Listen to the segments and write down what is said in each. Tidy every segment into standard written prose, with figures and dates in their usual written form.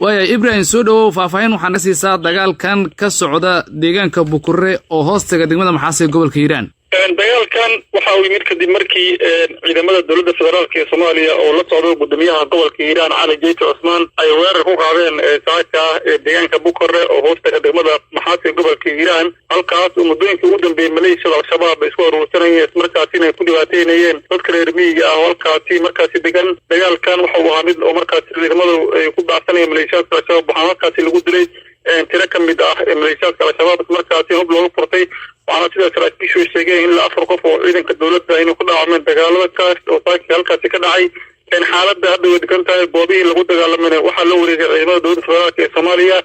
Waaya, Ibrahim, soo dhowow. Faahfaahin waxaa na siisaa dagaalkan ka socda deegaanka Bukure oo hoostaga degmada Maxaas ee gobolka Hiiraan. Dagaalkan waxa uu yimid kadib markii ciidamada dowladda federaalka ee Soomaaliya oo la socdo gudoomiyaha gobolka Hiiraan, Cali Jeyte Cusmaan, ay weerar ku qaadeen saaka ee deegaanka Bukore oo hoostaga degmada Maxaas ee gobolka Hiiraan, halkaas oo muddooyinkii ugu dambeeyey maleeshiyada Al-Shabaab ay isku aruursanayeen, islamarkaasina ay ku dhibaateynayeen dadka reer miyiga ah oo halkaasi markaasi degan. Dagaalkan waxa uu ahaa mid oo markaasi ciidamadu ay ku baacsanayeen maleeshiyaadka Al-Shabaab, waxaana halkaasi lagu dilay tiro ka mid ah maleeshiyaadka Al-Shabaab, islamarkaasi hub looga furtay. Waxaana sidaa saraakiishu sheegeen in ilaa afar qof oo ciidanka dowladda inay ku dhaawacmeen dagaalada kaas oo saakii halkaasi ka dhacay. Xaaladda hadda way degan tahay. Goobihii lagu dagaalamayna waxaa loo wareegay ciidamada dowladda federaalka ee Soomaaliya,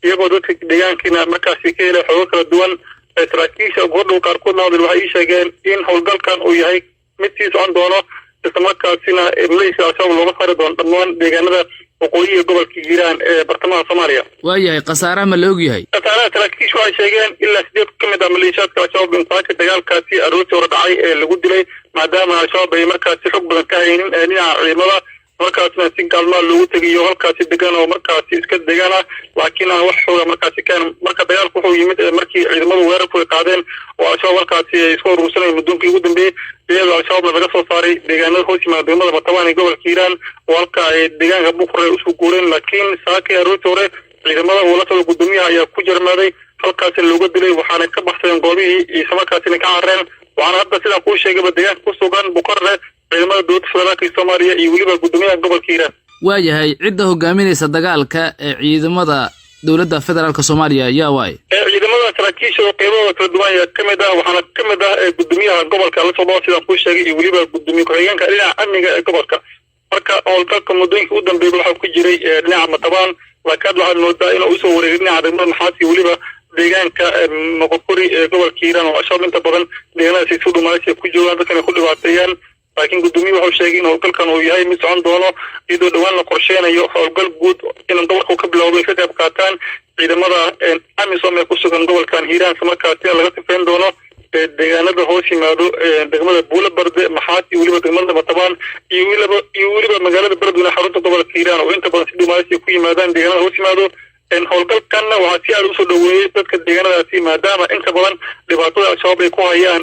iyagoo dadka deegaankiina markaasi ka helay xogo kala duwan. Saraakiisha gordhow qaarkoodna hadal waxay ii sheegeen in howlgalkan uu yahay mid sii socon doono, islamarkaasina maleeshiya Al-Shabaab looga saari doono dhammaan deegaanada waqooyiga gobolka Hiiraan ee bartamaha Soomaaliya. Waayahay, khasaaraha ma la og yahay? Khasaaraha saraakiishu waxay sheegeen ilaa 8 ka mid ah maleeshiyaadka Al-Shabaab in saaka dagaalkaasi aroortii hore dhacay ee lagu dilay, maadaama Al-Shabaab ay markaasi xog badan ka haynin ee dhinaca ciidamada, markaasna si gaalmaa loogu tegiyo halkaasi degan oo markaasi iska degan ah, laakiin aan wax xooga markaasi keen. Marka dagaalku wuxuu yimid markii ciidamadu weerarku ay qaadeen oo Al-Shabaab halkaasi ay isku aruursanayeen muddoonkii ugu dambeeyey, iyadoo Al-Shabaabna laga soo saaray deegaanada hoos yimaada degmada Batabaan ee gobolka Hiiraan oo halka ay deegaanka Bukure usoo guureen. Laakiin saakii aroortii hore ciidamada uu la socda gudoomiyaha ayaa ku jarmaaday, halkaasi looga dilay, waxaana ka baxsadeen goobihii islamarkaasina ka carareen. Waxaana hadda sidaan kuu sheegayba deegaanka ku sugan Bukarle ciidamada dowladda federaalka ee Soomaaliya iyo weliba gudoomiyaha gobolka Hiiraan. Waayahay, cidda hogaaminaysa dagaalka ee ciidamada dowladda federaalka Soomaaliya yaa waay? Ciidamada saraakiisha oo qeybahooda kala duwan ayaa ka mid ah, waxaana ka mid ah gudoomiyaha gobolka la socdo sidaan kuu sheegay iyo weliba gudoomiye ku-xigeenka dhinaca amniga ee gobolka. Marka howlgalka muddooyinka u dambeeyba waxaa ku jiray dhinaca Matabaan, laakiin hadda waxaad moodaa inuu usoo wareegay dhinaca degmada Maxaas iyo weliba deegaanka Moqokori ee gobolka Hiiraan, oo Al-Shabaab inta badan deegaanadaas ay su dhumaasha ku joogaan, dadkan ay ku dhibaateeyaan. Laakiin guddoomiye wuxuu sheegay in howlgalkan uu yahay mid socon doono, iyadoo dhowaan la qorsheynayo howlgal guud in gobolka ka bilowdo ay ka qayb qaataan ciidamada AMISOM ee ku sugan gobolkan Hiiraan, islamarkaasina laga sifeyn doono deegaanada hoos yimaado degmada Buula Barde, Maxaas iyo weliba degmada Matabaan iyo weliba magaalada Beledweyne, xarunta gobolka Hiiraan, oo inta badan si dhumaasha ku yimaadaan deegaanada hoos yimaado. Howlgalkanna waxaa si aad usoo dhoweeyey dadka deegaanadaasi, maadaama inta badan dhibaatada Al-Shabaab ay ku hayaan.